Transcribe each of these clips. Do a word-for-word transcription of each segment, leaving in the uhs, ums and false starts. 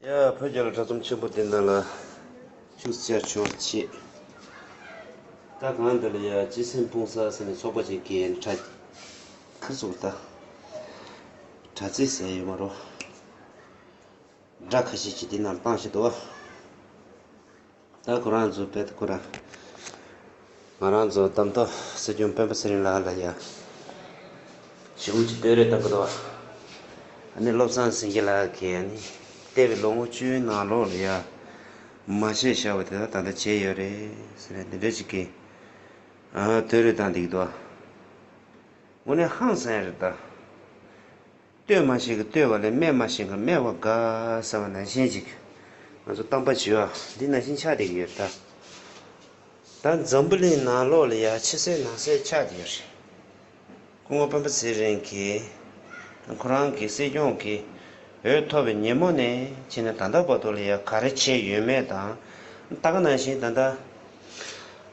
ཡ། བོད་རྒྱལ་ལོ་གྲྭ་ཚོམས་ཆེན་པོ་འདི་ནང་ལ་ཆུ་བཅར་ཆོག་ཆེ། ད་གང་འདི་ལ་ཡ་སྤྱི་སེམས་སྤུངས་ས་ཟེར་ནས་ཚོགས་པ་ཅིག་གིས་གྲྭ་ཁ་སོགས་ད་དྲ་ཚིགས་ཟེར་ཡོད་མ་རོ། སྒྲ་ཁ་ཤས་ཅིག་འདི་ནང་བཏང་ཤི་འདུག་ད་ཁོ་རང་ཚོ་བེད་ཁོ་རང་ང་རང་ཚོ་གདམ་ཐོ་སྲིད་སྐྱོང་སྤེན་པ་ཚེ་རིང་ལགས་ལ་ཡ་ཞུ་མུ་ཅིག་བསྟོད་རེས་བཏང་གི་འདུག་ཨ་ནི་བློ་བཟང་སེང་གེ་ལགས་ཀྱིས་ཨ་ནི་འདས་པའི་ལོ་ངོ་བཅུའི་ནང་ལོགས་ལ་ཡ་མ་བྱས་བཞག་པ་དེ་དག་ད་ལྟ་བྱས་ཡོད་རེད་ཟེར་ནས་འདི་འདྲ་ཅིག་གིས་ཨ་བསྟོད་རེས་བཏང་བསྡད་ཀྱི་འདུག་དངོས་གནས་ཧང་སང་རེད་ད། བསྟོད་མ་ཤེས་ཀྱི་བསྟོད་པ་ལས་སྨད་མ་ཤེས་ཀྱི་སྨད་པ་དགའ་ཟེར་བ་ནང་བཞིན་ཅིག་ང་ཚོ་གཏམ་པ་བྱེད་པ་འདི་ནང་བཞིན་ཆགས་བསྡད་ཀྱི་ཡོད་ད། ད་འཛམ་བུ་གླིང་ནང་ལོགས་ལ་ཡ་ཕྱི་གསལ་ནང་གསལ་ཆགས་བསྡད་ཡོད་རེད། སྐུ་ངོ་སྤེན་པ་ཚེ་རིང་གིས་ཁོ་རང་གི་སྲིད་སྐྱོང་གི་འོས་ཐོབ་པའི་ཉིན་མོ་ནས་བྱས་ནས་ད་ལྟ་བར་དུ་ལ་ཡ་ག་རེ་བྱས་ཡོད་མེད་དང་། ད་ག་ནང་བཞིན་ད་ལྟ་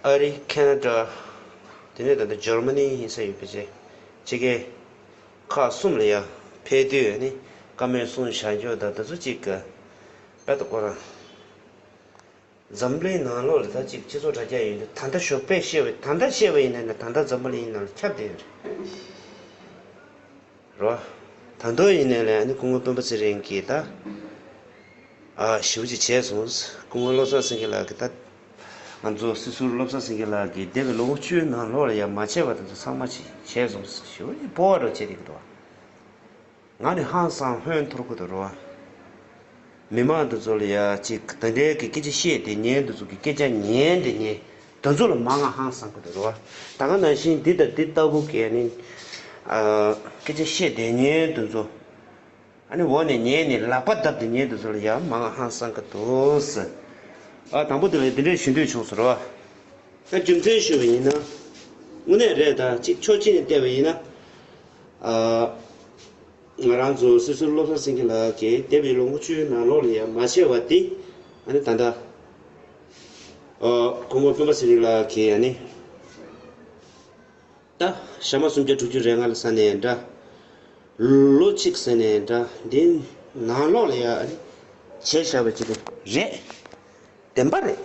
ཨ་རི། ཁེ་ན་ཌ། དེ་ནས་ད་ལྟ་འཇར་མ་ནི་ཡིན་ས་ཡོད་པ་བྱས་ཕྱི་རྒྱལ་ཁག་གསུམ་ལ་ཡ་ཕེབས་དུས་ནི་བཀའ་མོལ་གསུངས་བཞག་རྒྱུ་དང་དེ་ཚོ་གཅིག་གི་དཔེ་ད་ཁོ་རང་འཛམ་གླིང་ནང་ལོགས་ལ་ད་གཅིག་སྤྱི་ཚོགས་དྲ་རྒྱ་ཡོད་དུས་ད་ལྟ་ཞོགས་པས་བཤད་པའི་ད་ལྟ་བཤད་པ་ཡིན་ན་ནི་ད་ལྟ་འཛམ་བུ་གླིང་ནང་ལ་ཁྱབ་བསྡད་ཡོད་རེད། རོ། ད་དུང་ཡིན་ནའི་ལས་ཨ་ནི་སྐུ་ངོ་སྤེན་པ་ཚེ་རིང་གིས་ད། ཨ་ཞེ་པོ་ཅིག་བྱས་སོང་། སྐུ་ངོ་བློ་བཟང་སེང་གེ་ལགས་ཀྱིས་ད། ང་ཚོ་སྲིད་ཟུར་བློ་བཟང་སེང་གེ་ལགས་ཀྱིས་འདས་པའི་ལོ་ངོ་བཅུའི་ནང་ལོགས་ལ་ཡང་མ་བྱས་པ་དེ་ཚོ་ཚང་མ་ཅིག་བྱས་སོང་། ཞེ་པོ་ཅིག་སྤོབས་པ་འདྲ་བྱས་བསྡད་ཀྱི་འདུག་ང་ནི་ཧང་སང་ཧོན་འཐོར་གི་འདུག་རོ། མི་མང་འདི་ཚོ་ལ་ཡ་ཅིག་ད་ལྟའི་གི་སྐད་ཆ་བཤད་བསྡད་མཁན་འདི་ཚོ་གི་སྐད་ཆ་ཉན་བསྡད་མཁན་འདི་ཚོ་ལ་མང་ང་ཧང་སང་གི་འདུག་རོ། ད་ག་ནང་བཞིན་འདི་དང་འདི་ལྟ་བུ་གི་ནི་ཨ་སྐད་ཆ་བཤད་བསྡད་མཁན་འདི་ཚོ་ཨ་ནི་འོག་ནས་ཉན་ནས་ལག་པ་བརྡབ་བསྡད་མཁན་འདི་ཚོ་ལ་ཡ་མང་ང་ཧང་སང་གི་འདུག་ཨ་དང་པོ་དེ་ལ་འདི་འདྲས་ཞུ་འདོད་བྱུང་སོང་རོ། ད་རྒྱུ་མཚན་ཞུས་པ་ཡིན་ན། དངོས་གནས་རེད་ད། གཅིག་ཕྱོགས་གཅིག་ནས་བལྟས་པ་ཡིན་ན། ཨ། ང་རང་ཚོ་སྲིད་ཟུར་བློ་བཟང་སེང་གེ་ལགས་ཀྱིས་འདས་པའི་ལོ་ངོ་བཅུའི་ནང་ལོགས་ལ་ཡང་མ་བྱས་པ་འདི། ཨ་ནི་ད་ལྟ། ཨ། སྐུ་ངོ་སྤེན་པ་ཚེ་རིང་ལགས་ཀྱིས་ཨ་ནི། ད་ཞག་མ་སུམ་བརྒྱ་དྲུག་ཅུ་རེ་ལྔ་ལ་ཟེར་ནའི་འདྲ། ལོ་གཅིག་ཟེར་ནའི་འདྲ། འདིའི་ནང་ལོགས་ལ་ཡང་ཨ་ནི་བྱས་བཞག་པ་ཅིག་རེད། བདེན་པ་རེད།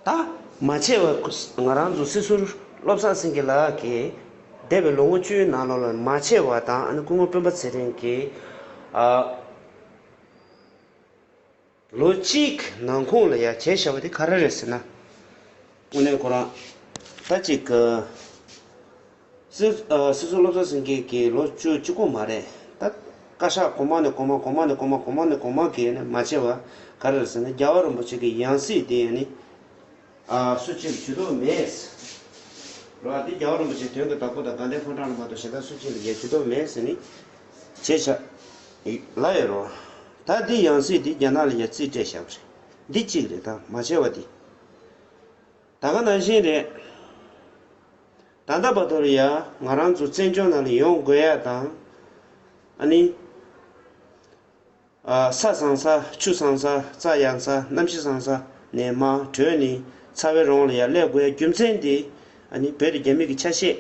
ད་མ་བྱས་པ་ང་རང་ཚོ་སྲིད་ཟུར་བློ་བཟང་སེང་གེ་ལགས་ཀྱིས་འདས་པའི་ལོ་ངོ་བཅུའི་ནང་ལོགས་ལ་མ་བྱས་པ་དང་། ཨ་ནི་སྐུ་ངོ་སྤེན་པ་ཚེ་རིང་གིས་ཨ་ལོ་གཅིག་ནང་ཁོངས་ལ་ཡ་བྱས་བཞག་པ་དེ་ག་རེ་རེད་ཟེར་ན། དངོས་གནས་ཁོ་རང་ད་ཅིག་གི་སྲིད། ཨ། སྲིད་ཟུར་བློ་བཟང་སེང་གེ་གིས་ལོ་བཅུ་གཅིག་པོ་མ་རེད་ད། བཀའ་ཤག་གོང་མ་ནས་གོང་མ། གོང་མ་ནས་གོང་མ། གོང་མ་ནས་གོང་མ་གིས་ནི་མ་བྱས་པ་ག་རེ་རེད་ཟེར་ན། རྒྱལ་བ་རིན་པོ་ཆེ་གི་ཡང་སྲིད་དེ་ནི། ཨ། སུ་གཅིག་ལ་ཇུས་གཏོགས་མེད། རེད་བ། འདི་རྒྱལ་བ་རིན་པོ་ཆེ་དོན་གྱི་བདག་པོ་དང་དགའ་ལྡན་ཕོ་བྲང་ལ་མ་གཏོགས་གཞན་དག་སུ་གཅིག་ལ་ཡང་ཇུས་གཏོགས་མེད་ཟེར་ནི་བྱས་བཞག་ལབ་ཡོད་རེད་བ། ད་འདི་ཡང་སྲིད་འདི་རྒྱ་ནག་ལ་ཡང་རྩིས་སྤྲད་བཞག་པ་རེད། འདི་གཅིག་རེད་ད། མ་བྱས་པ་འདི། ད་ག་ནང་བཞིན་རེད། ད་ལྟ་བར་དུ་ལ་ཡ་ང་རང་ཚོ་བཙན་བྱོལ་ནང་ལ་ཡོང་དགོས་ཡ་དང་། ཨ་ནི། ཨ། ས་བཟང་ས། ཆུ་བཟང་ས། རྩྭ་ཡག་ས། གནམ་གཤིས་བཟང་ས་ནས་མར་བྲོས་ནས་ཚ་བའི་རོང་ལ་ཡ་སླེབས་དགོས་ཡ་རྒྱུ་མཚན་དེ། ཨ་ནི་བོད་དེ་རྒྱ་མི་གི་ཆ་ཤས་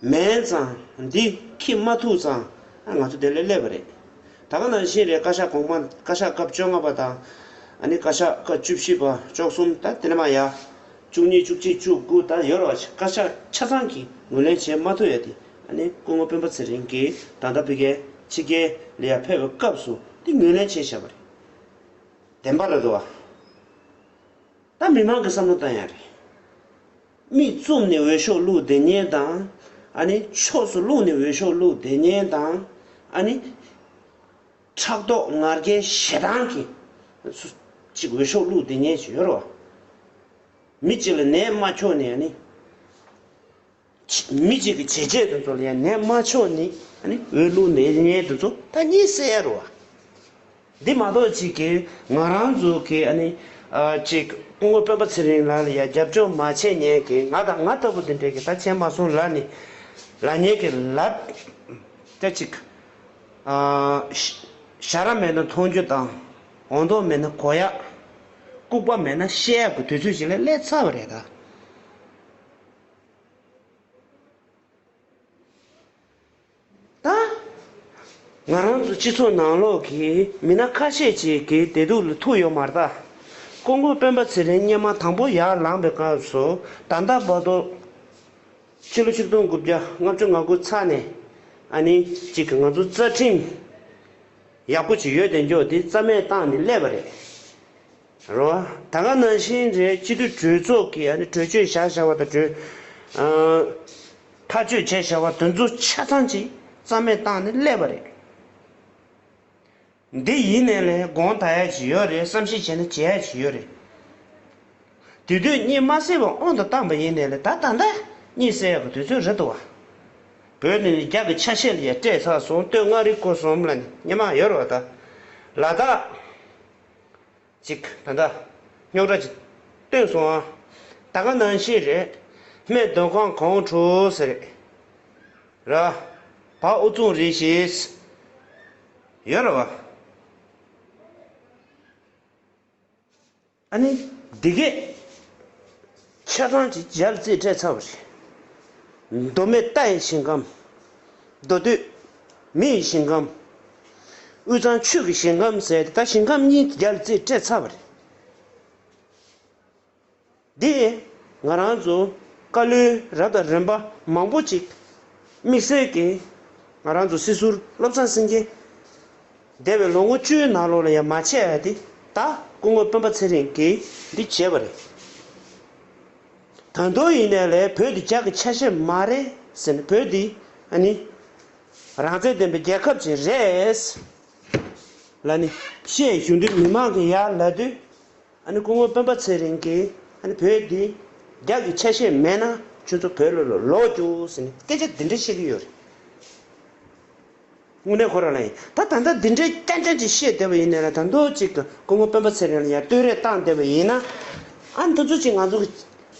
མིན་ཙང་། འདི་ཁྱི་མ་ཐུག་ཙང་། ཨ། ང་ཚོ་དེ་ལ་སླེབས་པ་རེད། ད་ག་ནང་བཞིན་རེད། བཀའ་ཤག་གོང་མ། བཀའ་ཤག་སྐབས་བཅོ་ལྔ་པ་དང་། ཨ་ནི་བཀའ་ཤག་སྐབས་བཅུ་བཞི་པ། བཅུ་གསུམ། ད་དེ་ནས་མར་ཡ། བཅུ་གཉིས། བཅུ་གཅིག། བཅུ་དགུ། ད་ཡོད་རེད་བ། བཀའ་ཤག་ཆ་ཚང་གིས་ངོས་ལེན་བྱེད་མ་ཐུབ་ཡ་དེ། ཨ་ནི་སྐུ་ངོ་སྤེན་པ་ཚེ་རིང་གིས་ད་ལྟ་ཕ་གིར་ཕྱི་རྒྱལ་ལ་ཡ་ཕེབས་པའི་སྐབས་སུ་དེ་ངོས་ལེན་བྱས་བཞག་པ་རེད། བདེན་པ་རེད་དོ། ད་མི་མང་གི་བསམ་བློ་བཏང་ཡ་རེད། མིག་བཙུམ་ནས་འོས་ཤོག་བླུགས་བསྡད་མཁན་དང་། ཨ་ནི་ཕྱོགས་སུ་བླུགས་ནས་འོས་ཤོག་བླུགས་བསྡད་མཁན་དང་། ཨ་ནི་ཕྲག་དོག་ང་རྒྱལ་ཞེ་སྡང་གིས་སུ་གཅིག་འོས་ཤོག་བླུགས་བསྡད་མཁན་ཞིག་ཡོད་རེད་བ། མི་གཅིག་ལ་ནད་མ་ཁྱོག་ནས། ཨ་ནི་མི་གཅིག་གི་བྱས་རྗེས་དེ་ཚོ་ལ་ཡང་ནད་མ་ཁྱོག་ནས། ཨ་ནི་འོས་བླུགས་ནས་ཉན་དེ་ཚོ་ད་གཉིད་སད་ཡ་རེད་བ། འདི་མ་གཏོགས་གཅིག་གིས་ང་རང་ཚོ་གི། ཨ་ནི་ཨ་གཅིག་སྐུ་ངོ་སྤེན་པ་ཚེ་རིང་ལགས་ལ་ཡང་རྒྱབ་སྐྱོར་མ་བྱས་མཁན་གྱི། ང་དང་ང་ལྟ་བུ་དེ་འདྲས་ཀྱི་ད་བྱས་མ་སོང་ལབ་ནས་ལབ་མཁན་གྱི་ལབ་ད་གཅིག་ཨ་ཞ་ར་མེད་ན་མཐོང་རྒྱུ་དང་། འོང་དོགས་མེད་ན་གོ་ཡག་ལྐུགས་པ་མེད་ན་བཤད་ཡག་གི་དུས་ཚོད་ཅིག་ལ་སླེབས་ཚར་བ་རེད་ད། ད། ང་རང་ཚོ་སྤྱི་ཚོགས་ནང་ལོགས་ཀྱི་མི་སྣ་ཁ་ཤས་ཅིག་གི་བདེ་སྡུག་ལ་ཐུག་ཡོད་མ་རེད་ད། སྐུ་ངོ་སྤེན་པ་ཚེ་རིང་སྔོན་མ་དང་པོ་ཡར་ལངས་པའི་སྐབས་སུ་ད་ལྟ་བར་དུ་ཕྱི་ལོ་ཆིག་སྟོང་དགུ་བརྒྱ་ལྔ་བཅུ་ང་དགུ་ཚར་ནས་ཨ་ནི་གཅིག་གི་ང་ཚོ་རྩ་ཁྲིམས་ཡག་པོ་ཅིག་ཡོད་དེ་འཇོག་དེ་རྩ་མེད་བཏང་ནས་སླེབས་པ་རེད། རེད་བ། ད་ག་ནང་བཞིན་རེད། སྤྱི་འཐུས་གྲོས་ཚོགས་ཀྱི་ཨ་ནི་གྲོས་ཆོད་བཞག་བཞག་པ་དང་གྲོས་ཨ་ཐག་གཅོད་བྱས་བཞག་པ་དེ་ཚོ་ཆ་ཚང་ཅིག་རྩ་མེད་བཏང་ནས་སླེབས་པ་རེད། འདི་ཡིན་ནའི་ལས་དགོངས་དག་ཡ་ཅིག་ཡོད་རེད། བསམ་ཤེས་བྱས་ན་བྱེད་ཡ་ཅིག་ཡོད་རེད། དེ་དུས་གཉིད་མ་སད་པ་དབང་དུ་བཏང་པ་ཡིན་ནའི་ལས་ད་ད་ལྟ་གཉིད་སད་ཡག་གི་དུས་ཚོད་རེད་འདུག་བ། བོད་ནས་རྒྱ་གི་ཆ་ཤས་ལ་ཡ་སྤྲད་ཚར་སོང་། སྟོད་མངའ་རིས་སྐོར་སོང་ལ་ནི་སྔོན་མ་ཡོད་རེད་བ། ད་ལ་དྭགས་ཅིག་ད་ལྟ་རྙོག་དྲ་ཅིག་བཏོན་སོང་ཨ། ད་ག་ནང་བཞིན་རེད། སྨད་མདོ་ཁམས་གངས་ཕྲུག་ཟེར་རེད། ར། བ་ཨུ་ཚུགས་རེད་ཞེས་ཡོད་རེད་བ། ཨ་ནི་འདི་གས་ཆ་ཚང་ཅིག་རྒྱ་ལ་རྩིས་སྤྲད་ཚར་བ་རེད། མདོ་སྨད་རྟ་ཡི་ཞིང་ཁམས། མདོ་སྟོད་མི་ཡི་ཞིང་ཁམས། དབུས་གཙང་ཆོས་ཀྱི་ཞིང་ཁམས་ཟེར་ཏེ་ད་ཞིང་ཁམས་གཉིས་རྒྱ་ལ་རྩིས་སྤྲད་ཚར་བ་རེད། འདི་ང་རང་ཚོ་བཀའ་བློན་རབ་དང་རིམ་པ་མང་པོ་ཅིག་དམིགས་བསལ་གྱིས་ང་རང་ཚོ་སྲིད་ཟུར་བློ་བཟང་སེང་གེ་འདས་པའི་ལོ་ངོ་བཅུའི་ནང་ལོགས་ལ་ཡང་མ་བྱས་ཡ་དེ་ད་སྐུ་ངོ་སྤེན་པ་ཚེ་རིང་གིས་འདི་བྱས་པ་རེད། ད་དུང་ཡིན་ནའི་ལས་བོད་འདི་རྒྱ་གི་ཆ་ཤས་མ་རེད་ཟེར་ནས། བོད་འདི་ཨ་ནི་རང་བཙན་ལྡན་པའི་རྒྱལ་ཁབ་ཅིག་རེད་ལ་ནི་བཤད་བཞིན་དུས་མི་མང་གིས་ཡར་ལབ་དུས། ཨ་ནི་སྐུ་ངོ་སྤེན་པ་ཚེ་རིང་གིས་ཨ་ནི་བོད་འདི་རྒྱ་གི་ཆ་ཤས་མེད་ན་ཁྱོད་ཚོ་བོད་ལ་ལོག་རྒྱུགས་ཟེར་ནས་སྐད་ཆ་འདི་འདྲ་བཤད་ཀྱི་ཡོད་རེད། དངོས་གནས་ཁོ་རང་ལ་ཡིན་ད་ད་ལྟ་འདི་འདྲའི་རྐྱང་རྐྱང་ཅིག་བཤད་བསྡད་པ་ཡིན་ནའི་ལ། ད་དུང་ཅིག་སྐུ་ངོ་སྤེན་པ་ཚེ་རིང་ལ་ཡར་བསྟོད་ར་བཏང་བསྡད་པ་ཡིན་ན། ཨ་འདི་ཚོ་ཅིག་ང་ཚོ་གི་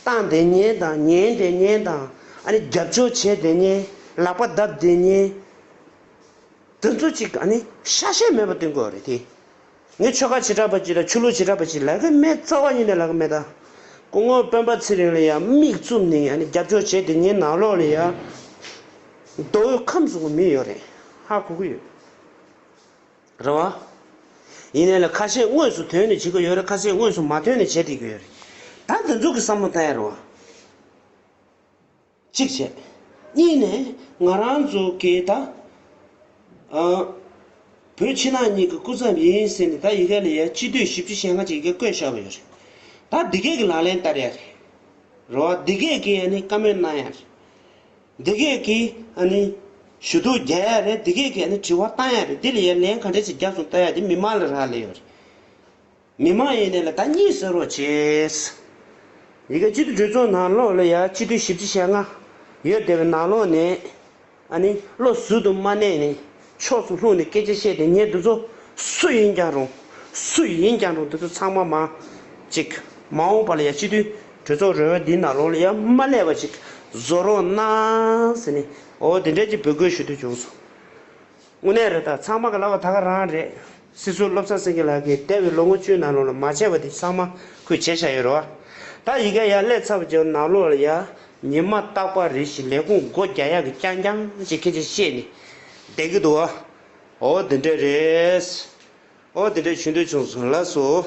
བཏང་བསྡད་མཁན་དང་ཉན་བསྡད་མཁན་དང་། ཨ་ནི་རྒྱབ་སྐྱོར་བྱས་བསྡད་མཁན། ལག་པ་བརྡབས་བསྡད་མཁན། དེ་ཚོ་ཅིག་ཨ་ནི་ཤ་ཤེད་མེད་པ་སྟོན་གྱི་ཡོད་རེད་དེ། ངས་ཆོལ་ཁ་བྱེ་བྲག་པ་ཅིག་དང་ཆོས་ལུགས་བྱེ་བྲག་པ་ཅིག་ལབ་ཀྱི་མེད། རྩ་བ་ཉིད་ནས་ལབ་ཀྱི་མེད་ད། སྐུ་ངོ་སྤེན་པ་ཚེ་རིང་ལ་ཡང་མིག་བཙུམ་ནས་ཨ་ནི་རྒྱབ་སྐྱོར་བྱས་དེ་ངའི་ནང་ལོགས་ལ་ཡང་མདོ་དབུས་ཁམས་གསུམ་གྱི་མི་ཡོད་རེད། ཧ་གོ་གི་ཡོད་རེད་བ། ཡིན་ནའི་ལ་ཁ་ཤས་དངོས་སུ་དོན་ནས་བྱེད་ཀྱི་ཡོད་རེད། ཁ་ཤས་དངོས་སུ་མ་དོན་ནས་བྱེད་བསྡད་ཀྱི་ཡོད་རེད། ད་འདི་ཚོ་གི་བསམ་བློ་བཏང་ཡ་རེད་བ། གཅིག་བྱས། གཉིས་ནས་ང་རང་ཚོ་གིས་ད། ཨ། བོད་ཕྱི་ནང་གཉིས་ཀྱི་སྐུ་ཚབ་ཡིན་ཟེར་ནས་ད་ཡི་གེ་ལ་ཡ་སྤྱི་འཐུས་བཞི་བཅུ་ཞེ་ལྔ་ཅིག་ཡི་གེ་བཀོད་བཞག་པ་ཡོད་རེད། ད་འདི་གས་ཀྱི་ལག་ལེན་བསྟར་ཡ་རེད། རེད་བ། འདི་གས་ཀྱིས་ཨ་ནི་བཀའ་མོལ་གནང་ཡ་རེད། འདི་གས་ཀྱིས་ཨ་ནི་ཞུ་གཏུག་རྒྱག་ཡ་རེད། འདི་གས་ཀྱིས་ཨ་ནི་དྲི་བ་བཏང་ཡ་རེད། འདི་ལ་ཡ་ལན་ག་འདྲ་ཅིག་རྒྱག་སོང་ལྟ་ཡ་དེ་མི་མང་ལ་རག་ལས་ཡོད་རེད། མི་མང་ཡིན་ནའི་ལ་ད་གཉིད་སད་རོགས་བྱེད། ཡི་གེ་སྤྱི་འཐུས་གྲོས་ཚོགས་ནང་ལོགས་ལ་ཡ་སྤྱི་འཐུས་བཞི་བཅུ་ཞེ་ལྔ་ཡོད་བསྡད་པའི་ནང་ལོགས་ནས། ཨ་ནི་བློ་ཟུར་དུ་མ་གནས་ནས་ཕྱོགས་སུ་ལྷུང་ནས་སྐད་ཆ་བཤད་དེ་ཉན་འདི་ཚོ་སུ་ཡིན་ཀྱང་རུང་། སུ་ཡིན་ཀྱང་རུང་། འདི་ཚོ་ཚང་མ་མ་ཅིག་མ་འོངས་པ་ལ་ཡ་སྤྱི་འཐུས་གྲོས་ཚོགས་རོལ་བ་འདིའི་ནང་ལོགས་ལ་ཡ་མ་སླེབས་པ་ཅིག་བཟོ་རོགས་གནང་ཟེར་ནས། འོ་དེ་འདྲ་ཅིག་འབོད་སྐུལ་ཞུ་འདོད་བྱུང་སོང་། དངོས་གནས་རེད། ད་ཚང་མ་གི་ལབ་པ་ད་ག་རང་རེད། སྲིད་ཟུར་བློ་བཟང་སེང་གེ་ལགས་ཀྱིས་འདས་པའི་ལོ་ངོ་བཅུའི་ནང་ལོགས་ལ་མ་བྱས་པ་དེ་ཚང་མ་ཁོས་བྱས་བཞག་ཡོད་རེད་བ། ད་ཡི་གེ་ཡར་སླེབས་ཚར་བ་ཅིག་ནང་ལོགས་ལ་ཡ་ཉི་མ་རྟག་པར་རེ་ཞིག་ལས་ཁུངས་སྒོ་རྒྱག་ཡག་གི་རྐྱང་རྐྱང་ཅིག་སྐད་ཆ་བཤད་ནས་བསྡད་ཀྱི་འདུག་བ། འོ་དེ་འདྲ་རེད། འོ་དེ་འདྲ་ཞུ་འདོད་བྱུང་སོང་། ལགས་སོ།